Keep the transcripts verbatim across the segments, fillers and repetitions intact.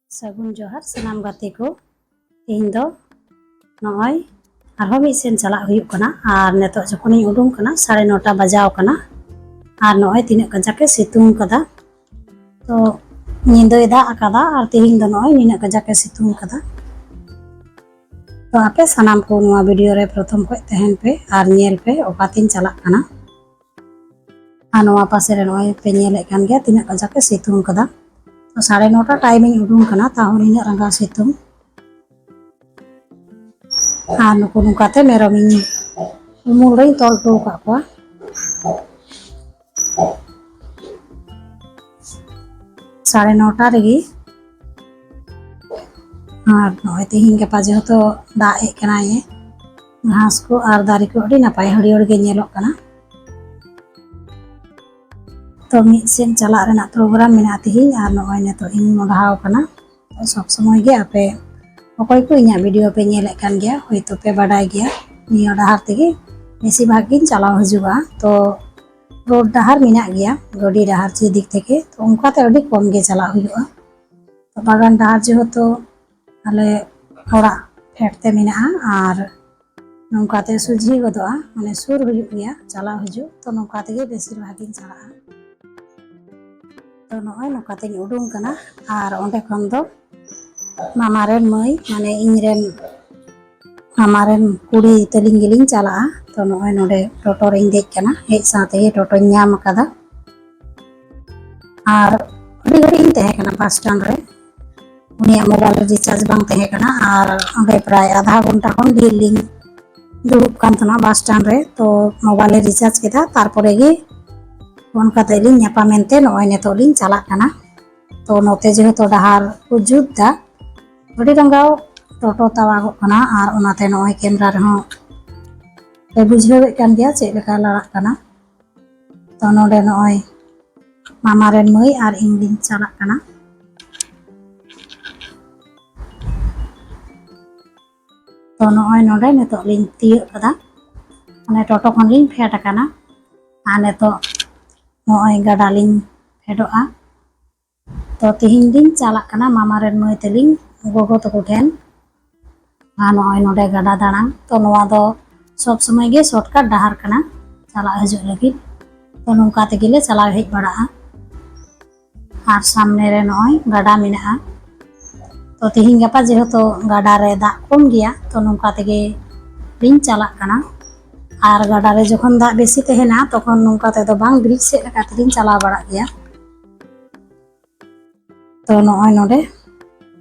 ᱥᱟᱹᱜᱩᱱ ᱡᱚᱦᱟᱨ ᱥᱟᱱᱟᱢ ᱜᱟᱛᱮ ᱠᱚ᱾ ᱛᱮᱦᱮᱧ ᱫᱚ ᱱᱚᱜᱼᱚᱭ ᱟᱨᱦᱚᱸ ᱢᱤᱫ ᱥᱮᱱ ᱪᱟᱞᱟᱜ ᱦᱩᱭᱩᱜ ᱠᱟᱱᱟ᱾ ᱟᱨ ᱱᱤᱛᱚᱜ ᱡᱚᱠᱷᱚᱱᱤᱧ ᱩᱰᱩᱝ ᱠᱟᱱᱟ, ᱥᱟᱲᱮ ᱱᱚᱴᱟ ᱵᱟᱡᱟᱣ ᱠᱟᱱᱟ᱾ ᱟᱨ ᱱᱚᱜᱼᱚᱭ ᱛᱤᱱᱟᱹᱜ ᱠᱟᱡᱟᱠ ᱮ ᱥᱤᱛᱩᱝ ᱠᱟᱫᱟ᱾ ᱛᱚ, ᱧᱤᱫᱟᱹᱭ ᱫᱟᱜ ᱟᱠᱟᱫᱟ ᱟᱨ ᱛᱮᱦᱮᱧ ᱫᱚ ᱱᱚᱜᱼᱚᱭ ᱱᱤᱱᱟᱹᱜ ᱠᱟᱡᱟᱠ ᱮ ᱥᱤᱛᱩᱝ ᱠᱟᱫᱟ᱾ ᱛᱚ, ᱟᱯᱮ ᱥᱟᱱᱟᱢ ᱠᱚ ᱱᱚᱣᱟ ᱵᱷᱤᱰᱤᱭᱳ ᱨᱮ ᱯᱨᱚᱛᱷᱚᱢ ᱠᱷᱚᱱ ᱛᱟᱦᱮᱱ ᱯᱮ ᱟᱨ ᱧᱮᱞ ᱯᱮ ᱚᱠᱟᱛᱤᱧ ᱪᱟᱞᱟᱜ ᱠᱟᱱᱟ᱾ ᱟᱨ ᱱᱚᱣᱟ ᱯᱟᱥᱮ ᱨᱮ ᱱᱚᱜᱼᱚᱭ ᱯᱮ ᱧᱮᱞᱮᱫ ᱠᱟᱱ ᱜᱮᱭᱟ ᱛᱤᱱᱟᱹᱜ ᱠᱟᱡᱟᱠ ᱮ ᱥᱤᱛᱩᱝ ᱠᱟᱫᱟ᱾ ᱛᱚ, ᱥᱟᱲᱮ ᱱᱚᱴᱟ ᱴᱟᱭᱤᱢ ᱤᱧ ᱩᱰᱩᱝ ᱠᱟᱱᱟ, ᱛᱟᱦᱚᱸ ᱱᱤᱱᱟᱹᱜ ᱨᱟᱸᱜᱟᱣ ᱥᱤᱛᱩᱝ᱾ ᱟᱨ ᱱᱩᱠᱩ ᱱᱚᱝᱠᱟᱛᱮ ᱢᱮᱨᱚᱢ ᱤᱧ ᱩᱢᱩᱞ ᱨᱮᱧ ᱛᱚᱞ ᱦᱚᱴᱚ ᱟᱠᱟᱫ ᱠᱚᱣᱟ᱾ ᱥᱟᱲᱮ ᱱᱚᱴᱟ ᱨᱮᱜᱮ᱾ ᱟᱨ ᱱᱚᱜᱼᱚᱭ ᱛᱮᱦᱮᱧ ᱜᱟᱯᱟ ᱡᱮᱦᱮᱛᱩ ᱫᱟᱜ ᱮᱫ ᱠᱟᱱᱟᱭ, ᱜᱷᱟᱥ ᱠᱚ ᱟᱨ ᱫᱟᱨᱮ ᱠᱚ ᱟᱹᱰᱤ ᱱᱟᱯᱟᱭ ᱦᱟᱹᱨᱭᱟᱹᱲ ᱜᱮ ᱧᱮᱞᱚᱜ ᱠᱟᱱᱟ᱾ ᱛᱚ, ᱢᱤᱫ ᱥᱮᱫ ᱪᱟᱞᱟᱜ ᱨᱮᱱᱟᱜ ᱯᱨᱳᱜᱨᱟᱢ ᱢᱮᱱᱟᱜᱼᱟ ᱛᱮᱦᱮᱧ, ᱟᱨ ᱱᱚᱜᱼᱚᱭ ᱱᱤᱛᱚᱜ ᱤᱧ ᱢᱚᱰᱦᱟᱣ ᱠᱟᱱᱟ᱾ ᱛᱚ, ᱥᱚᱵ ᱥᱚᱢᱚᱭ ᱜᱮ ᱟᱯᱮ ᱚᱠᱚᱭ ᱠᱚ ᱤᱧᱟᱹᱜ ᱵᱷᱤᱰᱤᱭᱳ ᱯᱮ ᱧᱮᱞᱮᱫ ᱠᱟᱱ ᱜᱮᱭᱟ, ᱦᱚᱭᱛᱳ ᱯᱮ ᱵᱟᱰᱟᱭ ᱜᱮᱭᱟ, ᱱᱤᱭᱟᱹ ᱰᱟᱦᱟᱨ ᱛᱮᱜᱮ ᱵᱮᱥᱤᱨ ᱵᱷᱟᱜᱽ ᱜᱤᱧ ᱪᱟᱞᱟᱣ ᱦᱤᱡᱩᱜᱼᱟ᱾ ᱛᱚ, ᱨᱳᱰ ᱰᱟᱦᱟᱨ ᱢᱮᱱᱟᱜ ᱜᱮᱭᱟ, ᱜᱟᱹᱰᱤ ᱰᱟᱦᱟᱨ ᱡᱮ ᱫᱤᱠ ᱛᱷᱮᱠᱮ, ᱛᱚ, ᱚᱱᱠᱟᱛᱮ ᱟᱹᱰᱤ ᱠᱚᱢ ᱜᱮ ᱪᱟᱞᱟᱜ ᱦᱩᱭᱩᱜᱼᱟ᱾ ᱛᱚ, ᱵᱟᱜᱟᱱ ᱰᱟᱦᱟᱨ ᱡᱮᱦᱮᱛᱩ ᱟᱞᱮ ᱚᱲᱟᱜ ᱯᱷᱮᱰ ᱛᱮ ᱢᱮᱱᱟᱜᱼᱟ, ᱟᱨ ᱱᱚᱝᱠᱟᱛᱮ ᱥᱚᱡᱷᱮ ᱜᱚᱫᱚᱜᱼᱟ, ᱢᱟᱱᱮ ᱥᱩᱨ ᱦᱩᱭᱩᱜ ᱜᱮᱭᱟ ᱪᱟᱞᱟᱣ ᱦᱤᱡᱩᱜ᱾ ᱛᱚ, ᱱᱚᱝᱠᱟ ᱛᱮᱜᱮ ᱵᱮᱥᱤᱨ ᱵᱷᱟᱜᱽ ᱤᱧ ᱪᱟᱞᱟᱜᱼᱟ᱾ ᱛᱚ, ᱱᱚᱜᱼᱚᱭ ᱱᱚᱝᱠᱟᱛᱤᱧ ᱩᱰᱩᱝ ᱠᱟᱱᱟ, ᱟᱨ ᱚᱸᱰᱮ ᱠᱷᱚᱱ ᱫᱚ ᱢᱟᱢᱟ ᱨᱮᱱ ᱢᱟᱹᱭ, ᱢᱟᱱᱮ ᱤᱧ ᱨᱮᱱ ᱢᱟᱢᱟ ᱨᱮᱱ ᱠᱩᱲᱤ ᱛᱟᱹᱞᱤᱧ ᱜᱮᱞᱤᱧ ᱪᱟᱞᱟᱜᱼᱟ᱾ ᱛᱚ, ᱱᱚᱜᱼᱚᱭ ᱱᱚᱰᱮ ᱴᱳᱴᱳ ᱨᱮᱧ ᱫᱮᱡ ᱠᱟᱱᱟ, ᱦᱮᱡ ᱥᱟᱶ ᱛᱮᱜᱮ ᱴᱳᱴᱳᱧ ᱧᱟᱢ ᱟᱠᱟᱫᱟ᱾ ᱟᱨ ᱟᱹᱰᱤ ᱜᱷᱟᱹᱲᱤᱡ ᱤᱧ ᱛᱟᱦᱮᱸ ᱠᱟᱱᱟ ᱵᱟᱥ ᱥᱴᱮᱱᱰ ᱨᱮ, ᱩᱱᱤᱭᱟᱜ ᱢᱳᱵᱟᱭᱤᱞ ᱨᱮ ᱨᱤᱪᱟᱨᱡᱽ ᱵᱟᱝ ᱛᱟᱦᱮᱸ ᱠᱟᱱᱟ᱾ ᱟᱨ ᱚᱸᱰᱮ ᱯᱨᱟᱭ ᱟᱫᱷᱟ ᱜᱷᱚᱱᱴᱟ ᱠᱷᱚᱱ ᱰᱷᱮᱨ ᱞᱤᱧ ᱫᱩᱲᱩᱵ ᱠᱟᱱ ᱛᱟᱦᱮᱱᱟ ᱵᱟᱥ ᱥᱴᱮᱱᱰ ᱨᱮ᱾ ᱛᱚ, ᱢᱳᱵᱟᱭᱤᱞ ᱨᱮ ᱨᱤᱪᱟᱨᱡᱽ ᱠᱮᱫᱟ, ᱛᱟᱨᱯᱚᱨᱮ ᱜᱮ ᱯᱷᱳᱱ ᱠᱟᱛᱮ ᱞᱤᱧ ᱧᱟᱯᱟᱢ ᱮᱱᱛᱮ ᱱᱚᱜᱼᱚᱭ ᱱᱤᱛᱚᱜ ᱞᱤᱧ ᱪᱟᱞᱟᱜ ᱠᱟᱱᱟ᱾ ᱛᱚ, ᱱᱚᱛᱮ ᱡᱮᱦᱮᱛᱩ ᱰᱟᱦᱟᱨ ᱠᱚ ᱡᱩᱛ ᱫᱟ, ᱟᱹᱰᱤ ᱨᱟᱸᱜᱟᱣ ᱴᱳᱴᱳ ᱛᱟᱣᱟᱜᱚᱜ ᱠᱟᱱᱟ, ᱟᱨ ᱚᱱᱟᱛᱮ ᱱᱚᱜᱼᱚᱭ ᱠᱮᱢᱨᱟ ᱨᱮᱦᱚᱸ ᱯᱮ ᱵᱩᱡᱷᱟᱹᱣᱮᱫ ᱠᱟᱱ ᱜᱮᱭᱟ ᱪᱮᱫ ᱞᱮᱠᱟ ᱞᱟᱲᱟᱜ ᱠᱟᱱᱟ᱾ ᱛᱚ, ᱱᱚᱰᱮ ᱱᱚᱜᱼᱚᱭ ᱢᱟᱢᱟ ᱨᱮᱱ ᱢᱟᱹᱭ ᱟᱨ ᱤᱧ ᱞᱤᱧ ᱪᱟᱞᱟᱜ ᱠᱟᱱᱟ᱾ ᱛᱚ, ᱱᱚᱜᱼᱚᱭ ᱱᱚᱰᱮ ᱱᱤᱛᱚᱜ ᱞᱤᱧ ᱛᱤᱭᱳᱜ ᱠᱟᱫᱟ, ᱢᱟᱱᱮ ᱴᱳᱴᱳ ᱠᱷᱚᱱ ᱞᱤᱧ ᱯᱷᱮᱰ ᱟᱠᱟᱱᱟ᱾ ᱟᱨ ᱱᱤᱛᱚᱜ ᱱᱚᱜᱼᱚᱭ ᱜᱟᱰᱟ ᱞᱤᱧ ᱯᱷᱮᱰᱚᱜᱼᱟ᱾ ᱛᱚ ᱛᱤᱦᱤᱧ ᱫᱚᱧ ᱪᱟᱞᱟᱜ ᱠᱟᱱᱟ ᱢᱟᱢᱟ ᱨᱮᱱ ᱢᱟᱹᱭ ᱛᱟᱹᱞᱤᱧ ᱜᱚᱜᱚ ᱛᱟᱠᱚ ᱴᱷᱮᱱ᱾ ᱟᱨ ᱱᱚᱜᱼᱚᱭ ᱱᱚᱰᱮ ᱜᱟᱰᱟ ᱫᱟᱬᱟᱱ, ᱛᱚ ᱱᱚᱣᱟ ᱫᱚ ᱥᱚᱵ ᱥᱚᱢᱚᱭ ᱜᱮ ᱥᱚᱨᱴᱠᱟᱴ ᱰᱟᱦᱟᱨ ᱠᱟᱱᱟ ᱪᱟᱞᱟᱜ ᱦᱤᱡᱩᱜ ᱞᱟᱹᱜᱤᱫ᱾ ᱛᱚ ᱱᱚᱝᱠᱟ ᱛᱮᱜᱮᱞᱮ ᱪᱟᱞᱟᱣ ᱦᱮᱡ ᱵᱟᱲᱟᱜᱼᱟ᱾ ᱟᱨ ᱥᱟᱢᱱᱮ ᱨᱮ ᱱᱚᱜᱼᱚᱭ ᱜᱟᱰᱟ ᱢᱮᱱᱟᱜᱼᱟ᱾ ᱛᱚ ᱛᱤᱦᱤᱧ ᱜᱟᱯᱟ ᱡᱮᱦᱮᱛᱩ ᱜᱟᱰᱟ ᱨᱮ ᱫᱟᱜ ᱠᱚᱢ ᱜᱮᱭᱟ, ᱛᱚ ᱱᱚᱝᱠᱟ ᱛᱮᱜᱮ ᱞᱤᱧ ᱪᱟᱞᱟᱜ ᱠᱟᱱᱟ᱾ ᱟᱨ ᱜᱟᱰᱟ ᱨᱮ ᱡᱚᱠᱷᱚᱱ ᱫᱟᱜ ᱵᱮᱥᱤ ᱛᱟᱦᱮᱱᱟ, ᱛᱚᱠᱷᱚᱱ ᱱᱚᱝᱠᱟ ᱛᱮᱫᱚ ᱵᱟᱝ, ᱵᱨᱤᱡᱽ ᱥᱮᱫ ᱞᱮᱠᱟ ᱛᱮᱞᱤᱧ ᱪᱟᱞᱟᱣ ᱵᱟᱲᱟᱜ ᱜᱮᱭᱟ᱾ ᱛᱚ ᱱᱚᱜᱼᱚᱭ ᱱᱚᱰᱮ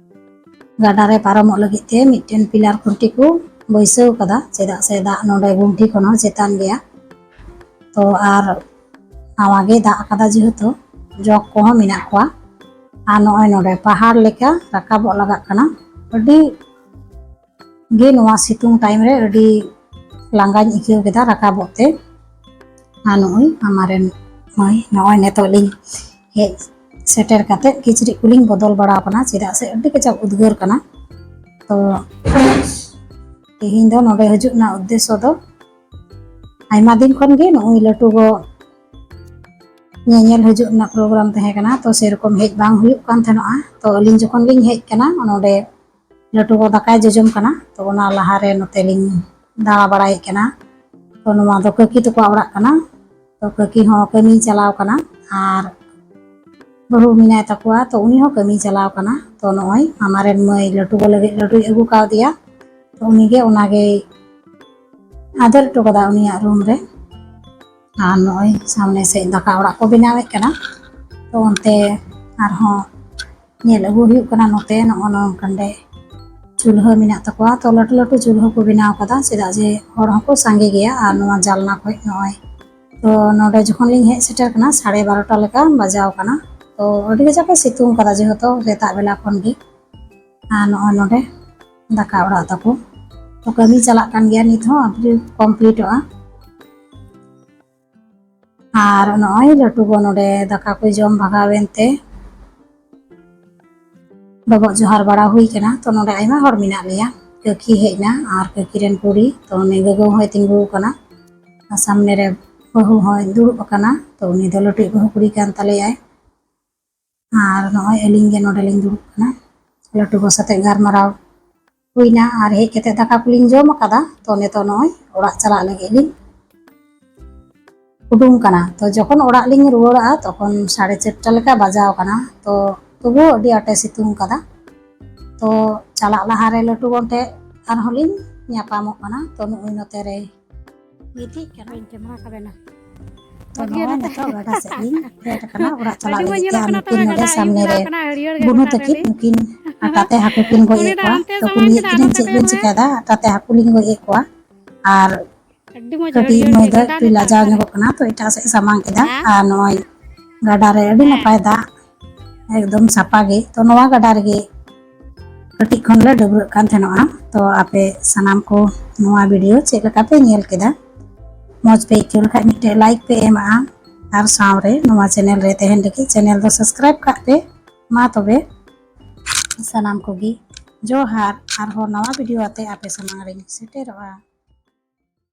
ᱜᱟᱰᱟ ᱨᱮ ᱯᱟᱨᱚᱢᱚᱜ ᱞᱟᱹᱜᱤᱫ ᱛᱮ ᱢᱤᱫᱴᱮᱱ ᱯᱤᱞᱟᱨ ᱠᱷᱩᱱᱴᱤ ᱠᱚ ᱵᱟᱹᱭᱥᱟᱹᱣ ᱠᱟᱫᱟ, ᱪᱮᱫᱟᱜ ᱥᱮ ᱫᱟᱜ ᱱᱚᱰᱮ ᱜᱩᱱᱴᱷᱤ ᱠᱷᱚᱱ ᱦᱚᱸ ᱪᱮᱛᱟᱱ ᱜᱮᱭᱟ᱾ ᱛᱚ ᱟᱨ ᱱᱟᱣᱟ ᱜᱮ ᱫᱟᱜ ᱟᱠᱟᱫᱟ ᱡᱮᱦᱮᱛᱩ, ᱡᱚᱜ ᱠᱚᱦᱚᱸ ᱢᱮᱱᱟᱜ ᱠᱚᱣᱟ᱾ ᱟᱨ ᱱᱚᱜᱼᱚᱭ ᱱᱚᱰᱮ ᱯᱟᱦᱟᱲ ᱞᱮᱠᱟ ᱨᱟᱠᱟᱵᱚᱜ ᱞᱟᱜᱟᱜ ᱠᱟᱱᱟ᱾ ᱟᱹᱰᱤ ᱜᱮ ᱱᱚᱣᱟ ᱥᱤᱛᱩᱝ ᱴᱟᱭᱤᱢ ᱨᱮ ᱟᱹᱰᱤ ᱞᱟᱸᱜᱟᱧ ᱟᱹᱭᱠᱟᱹᱣ ᱠᱮᱫᱟ ᱨᱟᱠᱟᱵᱚᱜ ᱛᱮ᱾ ᱟᱨ ᱱᱚᱜᱼᱚᱭ ᱢᱟᱢᱟ ᱨᱮᱱ ᱢᱟᱹᱭ, ᱱᱚᱜᱼᱚᱭ ᱱᱤᱛᱚᱜ ᱞᱤᱧ ᱦᱮᱡ ᱥᱮᱴᱮᱨ ᱠᱟᱛᱮ ᱠᱤᱪᱨᱤᱡ ᱠᱚᱞᱤᱧ ᱵᱚᱫᱚᱞ ᱵᱟᱲᱟ ᱟᱠᱟᱱᱟ, ᱪᱮᱫᱟᱜ ᱥᱮ ᱟᱹᱰᱤ ᱠᱟᱡᱟᱠ ᱩᱫᱽᱜᱟᱹᱨ ᱠᱟᱱᱟ᱾ ᱛᱚ ᱛᱮᱦᱮᱧ ᱫᱚ ᱱᱚᱰᱮ ᱦᱤᱡᱩᱜ ᱨᱮᱱᱟᱜ ᱩᱫᱽᱫᱮᱥᱥᱚ ᱫᱚ, ᱟᱭᱢᱟ ᱫᱤᱱ ᱠᱷᱚᱱ ᱜᱮ ᱱᱩᱜᱼᱩᱭ ᱞᱟᱹᱴᱩ ᱜᱚ ᱧᱮᱧᱮᱞ ᱦᱤᱡᱩᱜ ᱨᱮᱱᱟᱜ ᱯᱨᱳᱜᱨᱟᱢ ᱛᱟᱦᱮᱸ ᱠᱟᱱᱟ, ᱛᱚ ᱥᱮᱨᱚᱠᱚᱢ ᱦᱮᱡ ᱵᱟᱝ ᱦᱩᱭᱩᱜ ᱠᱟᱱ ᱛᱟᱦᱮᱱᱚᱜᱼᱟ᱾ ᱛᱚ ᱟᱹᱞᱤᱧ ᱡᱚᱠᱷᱚᱱ ᱞᱤᱧ ᱦᱮᱡ ᱠᱟᱱᱟ, ᱱᱚᱰᱮ ᱞᱟᱹᱴᱩ ᱜᱚ ᱫᱟᱠᱟᱭ ᱡᱚᱡᱚᱢ ᱠᱟᱱᱟ, ᱛᱚ ᱚᱱᱟ ᱞᱟᱦᱟᱨᱮ ᱱᱚᱛᱮ ᱞᱤᱧ ᱫᱟᱬᱟ ᱵᱟᱲᱟᱭᱮᱫ ᱠᱟᱱᱟ᱾ ᱛᱚ ᱱᱚᱣᱟ ᱫᱚ ᱠᱟᱹᱠᱤ ᱛᱟᱠᱚᱣᱟᱜ ᱚᱲᱟᱜ ᱠᱟᱱᱟ᱾ ᱛᱚ ᱠᱟᱹᱠᱤ ᱦᱚᱸ ᱠᱟᱹᱢᱤᱭ ᱪᱟᱞᱟᱣ ᱠᱟᱱᱟ, ᱟᱨ ᱵᱟᱹᱦᱩ ᱢᱮᱱᱟᱭ ᱛᱟᱠᱚᱣᱟ, ᱛᱚ ᱩᱱᱤ ᱦᱚᱸ ᱠᱟᱹᱢᱤᱭ ᱪᱟᱞᱟᱣ ᱠᱟᱱᱟ᱾ ᱛᱚ ᱱᱚᱜᱼᱚᱭ ᱢᱟᱢᱟ ᱨᱮᱱ ᱢᱟᱹᱭ ᱞᱟᱹᱴᱩ ᱜᱚ ᱞᱟᱹᱜᱤᱫ ᱞᱟᱹᱰᱩᱭ ᱟᱹᱜᱩ ᱠᱟᱣᱫᱮᱭᱟ, ᱛᱚ ᱩᱱᱤᱜᱮ ᱚᱱᱟᱜᱮᱭ ᱟᱫᱮᱨ ᱦᱚᱴᱚ ᱠᱟᱫᱟ ᱩᱱᱤᱭᱟᱜ ᱨᱩᱢ ᱨᱮ᱾ ᱟᱨ ᱱᱚᱜᱼᱚᱭ ᱥᱟᱢᱱᱮ ᱥᱮᱫ ᱫᱟᱠᱟ ᱚᱲᱟᱜ ᱠᱚ ᱵᱮᱱᱟᱣᱮᱫ ᱠᱟᱱᱟ, ᱛᱚ ᱚᱱᱛᱮ ᱟᱨᱦᱚᱸ ᱧᱮᱞ ᱟᱹᱜᱩ ᱦᱩᱭᱩᱜ ᱠᱟᱱᱟ᱾ ᱱᱚᱛᱮ ᱱᱚᱜᱼᱚ ᱱᱚᱝᱠᱟᱱ ᱨᱮ ᱪᱩᱞᱦᱟᱹ ᱢᱮᱱᱟᱜ ᱛᱟᱠᱚᱣᱟ, ᱛᱚ ᱞᱟᱹᱴᱩ ᱞᱟᱹᱴᱩ ᱪᱩᱞᱦᱟᱹ ᱠᱚ ᱵᱮᱱᱟᱣ ᱠᱟᱫᱟ, ᱪᱮᱫᱟᱜ ᱡᱮ ᱦᱚᱲ ᱦᱚᱸᱠᱚ ᱥᱟᱸᱜᱮ ᱜᱮᱭᱟ᱾ ᱟᱨ ᱱᱚᱣᱟ ᱡᱟᱞᱱᱟ ᱠᱷᱚᱡ ᱱᱚᱜᱼᱚᱭ, ᱛᱚ ᱱᱚᱰᱮ ᱡᱚᱠᱷᱚᱱ ᱞᱤᱧ ᱦᱮᱡ ᱥᱮᱴᱮᱨ ᱠᱟᱱᱟ, ᱥᱟᱲᱮ ᱵᱟᱨᱚᱴᱟ ᱞᱮᱠᱟ ᱵᱟᱡᱟᱣ ᱠᱟᱱᱟ᱾ ᱛᱚ ᱟᱹᱰᱤ ᱠᱟᱡᱟᱠ ᱮ ᱥᱤᱛᱩᱝ ᱠᱟᱫᱟ ᱡᱮᱦᱮᱛᱩ ᱥᱮᱛᱟᱜ ᱵᱮᱞᱟ ᱠᱷᱚᱱ ᱜᱮ᱾ ᱟᱨ ᱱᱚᱜᱼᱚᱭ ᱱᱚᱰᱮ ᱫᱟᱠᱟ ᱚᱲᱟᱜ ᱛᱟᱠᱚ, ᱛᱚ ᱠᱟᱹᱢᱤ ᱪᱟᱞᱟᱜ ᱠᱟᱱ ᱜᱮᱭᱟ, ᱱᱤᱛ ᱦᱚᱸ ᱟᱹᱣᱨᱤ ᱠᱚᱢᱯᱞᱤᱴᱚᱜᱼᱟ᱾ ᱟᱨ ᱱᱚᱜᱼᱚᱭ ᱞᱟᱹᱴᱩ ᱜᱚ ᱱᱚᱰᱮ ᱫᱟᱠᱟ ᱠᱚᱭ ᱡᱚᱢ ᱵᱷᱟᱜᱟᱣ ᱮᱱᱛᱮ ᱰᱚᱵᱚᱜ ᱡᱚᱦᱟᱨ ᱵᱟᱲᱟ ᱦᱩᱭ ᱠᱟᱱᱟ᱾ ᱛᱚ ᱱᱚᱰᱮ ᱟᱭᱢᱟ ᱦᱚᱲ ᱢᱮᱱᱟᱜ ᱞᱮᱭᱟ, ᱠᱟᱹᱠᱤ ᱦᱮᱡ ᱮᱱᱟ ᱟᱨ ᱠᱟᱹᱠᱤ ᱨᱮᱱ ᱠᱩᱲᱤ, ᱛᱚ ᱩᱱᱤ ᱜᱚᱜᱚ ᱦᱚᱸᱭ ᱛᱤᱸᱜᱩ ᱟᱠᱟᱱᱟ᱾ ᱟᱨ ᱥᱟᱢᱱᱮ ᱨᱮ ᱵᱟᱹᱦᱩ ᱦᱚᱸᱭ ᱫᱩᱲᱩᱵ ᱟᱠᱟᱱᱟ, ᱛᱚ ᱩᱱᱤ ᱫᱚ ᱞᱟᱹᱴᱩᱭᱤᱡ ᱵᱟᱹᱦᱩ ᱠᱩᱲᱤ ᱠᱟᱱ ᱛᱟᱞᱮᱭᱟᱭ᱾ ᱟᱨ ᱱᱚᱜᱼᱚᱭ ᱟᱹᱞᱤᱧ ᱜᱮ ᱱᱚᱰᱮ ᱞᱤᱧ ᱫᱩᱲᱩᱵ ᱠᱟᱱᱟ᱾ ᱞᱟᱹᱴᱩ ᱜᱚ ᱥᱟᱛᱮᱜ ᱜᱟᱞᱢᱟᱨᱟᱣ ᱦᱩᱭᱱᱟ ᱟᱨ ᱦᱮᱡ ᱠᱟᱛᱮ ᱫᱟᱠᱟ ᱠᱚᱞᱤᱧ ᱡᱚᱢ ᱟᱠᱟᱫᱟ᱾ ᱛᱚ ᱱᱤᱛᱚᱜ ᱱᱚᱜᱼᱚᱭ ᱚᱲᱟᱜ ᱪᱟᱞᱟᱜ ᱞᱟᱹᱜᱤᱫ ᱞᱤᱧ ᱩᱰᱩᱝ ᱠᱟᱱᱟ᱾ ᱛᱚ ᱡᱚᱠᱷᱚᱱ ᱚᱲᱟᱜ ᱞᱤᱧ ᱨᱩᱣᱟᱹᱲᱟ ᱛᱚᱠᱷᱚᱱ ᱥᱟᱲᱮ ᱪᱟᱨᱴᱟ ᱞᱮᱠᱟ ᱵᱟᱡᱟᱣ ᱠᱟᱱᱟ᱾ ᱛᱚ ᱛᱚᱵᱩ ᱟᱹᱰᱤ ᱟᱸᱴᱮ ᱥᱤᱛᱩᱝ ᱠᱟᱫᱟ᱾ ᱛᱚ ᱪᱟᱞᱟᱜ ᱞᱟᱦᱟᱨᱮ ᱞᱟᱹᱴᱩ ᱜᱚ ᱴᱷᱮᱡ ᱟᱨᱦᱚᱸ ᱞᱤᱧ ᱧᱟᱯᱟᱢᱚᱜ ᱠᱟᱱᱟ᱾ ᱛᱚ ᱱᱩᱜᱼᱩᱭ ᱱᱚᱛᱮ ᱨᱮ ᱜᱤᱛᱤᱡ ᱠᱟᱱᱟ᱾ ᱵᱟᱹᱧ ᱠᱮᱢᱮᱨᱟ ᱠᱟᱵᱮᱱᱟ᱾ ᱛᱚ ᱱᱚᱜᱼᱚᱭ ᱱᱤᱛᱚᱜ ᱜᱟᱰᱟ ᱥᱮᱫ ᱞᱤᱧ ᱯᱷᱮᱰ ᱟᱠᱟᱱᱟ ᱚᱲᱟᱜ ᱪᱟᱞᱟᱜ ᱟᱹᱰᱤ ᱢᱚᱡᱽ ᱞᱟᱹᱜᱤᱫ ᱛᱮ᱾ ᱧᱮᱞᱚᱜ ᱟᱨ ᱠᱟᱱᱟ ᱱᱩᱠᱤᱱ ᱛᱚᱵᱮ ᱱᱚᱰᱮ ᱜᱟᱰᱟ ᱟᱹᱭᱩᱵ ᱥᱟᱢᱱᱮ ᱵᱮᱲᱟ ᱨᱮ ᱠᱟᱱᱟ, ᱦᱟᱹᱨᱭᱟᱹᱲ ᱜᱮ ᱵᱩᱱᱩ ᱜᱚᱴᱟ ᱛᱟᱹᱠᱤᱱ, ᱴᱟᱺᱰᱤ᱾ ᱱᱩᱠᱤᱱ ᱟᱴᱟᱛᱮ ᱦᱟᱹᱠᱩ ᱠᱤᱱ ᱜᱚᱡ ᱩᱱᱤ ᱮᱫ ᱫᱚ ᱠᱚᱣᱟ᱾ ᱦᱟᱱᱛᱮ ᱛᱚ ᱥᱟᱢᱟᱝ ᱠᱩᱞᱤᱭᱮᱫ ᱠᱮᱫᱟ, ᱠᱤᱱᱟᱹᱧ ᱦᱟᱱᱛᱮ ᱪᱮᱫ ᱵᱮᱱ ᱥᱟᱢᱟᱝ ᱪᱤᱠᱟᱹᱭᱮᱫᱟ? ᱠᱮᱫᱟ᱾ ᱟᱴᱟᱛᱮ ᱦᱟᱹᱠᱩ ᱞᱤᱧ ᱜᱚᱡ ᱮᱫ ᱠᱚᱣᱟ᱾ ᱟᱨ ᱟᱹᱰᱤ ᱢᱚᱡᱽ ᱠᱟᱹᱴᱤᱡ ᱦᱟᱹᱨᱭᱟᱹᱲ ᱢᱟᱹᱭ ᱜᱮ ᱫᱚ ᱜᱟᱰᱟ ᱮᱠᱴᱩᱭ ᱞᱮᱠᱟ ᱞᱟᱡᱟᱣ ᱜᱚᱴᱟ ᱨᱮ᱾ ᱧᱚᱜᱚᱜ ᱠᱟᱱᱟ, ᱛᱚ ᱮᱴᱟᱜ ᱥᱮᱫ ᱮ ᱥᱟᱢᱟᱝ ᱠᱮᱫᱟ᱾ ᱦᱮᱸ? ᱟᱨ ᱱᱚᱜᱼᱚᱭ ᱜᱟᱰᱟ ᱨᱮ ᱟᱹᱰᱤ ᱦᱮᱸ᱾ ᱱᱟᱯᱟᱭ ᱫᱟᱜ, ᱮᱠᱫᱚᱢ ᱥᱟᱯᱷᱟ ᱜᱮ᱾ ᱛᱚ ᱱᱚᱣᱟ ᱜᱟᱰᱟ ᱨᱮᱜᱮ ᱠᱟᱹᱴᱤᱡ ᱠᱷᱚᱱ ᱞᱮ ᱰᱟᱹᱵᱽᱨᱟᱹᱜ ᱠᱟᱱ ᱛᱟᱦᱮᱱᱚᱜᱼᱟ᱾ ᱛᱚ ᱟᱯᱮ ᱥᱟᱱᱟᱢ ᱠᱚ ᱱᱚᱣᱟ video ᱪᱮᱫ ᱞᱮᱠᱟ ᱯᱮ ᱧᱮᱞ ᱠᱮᱫᱟ? ᱢᱚᱡᱽ ᱯᱮ ᱟᱹᱭᱠᱟᱹᱣ ᱞᱮᱠᱷᱟᱡ ᱢᱤᱫᱴᱮᱡ like ᱯᱮ ᱮᱢᱟᱜᱼᱟ, ᱟᱨ ᱥᱟᱶᱨᱮ ᱱᱚᱣᱟ channel ᱨᱮ ᱛᱟᱦᱮᱱ ᱞᱟᱹᱜᱤᱫ channel ᱫᱚ subscribe ᱠᱟᱜ ᱯᱮ᱾ ᱢᱟ ᱛᱚᱵᱮ ᱥᱟᱱᱟᱢ ᱠᱚᱜᱮ ᱡᱚᱦᱟᱨ, ᱟᱨᱦᱚᱸ ᱱᱟᱣᱟ video ᱟᱛᱮ ᱟᱯᱮ ᱥᱟᱢᱟᱝ ᱨᱤᱧ ᱥᱮᱴᱮᱨᱚᱜᱼᱟ᱾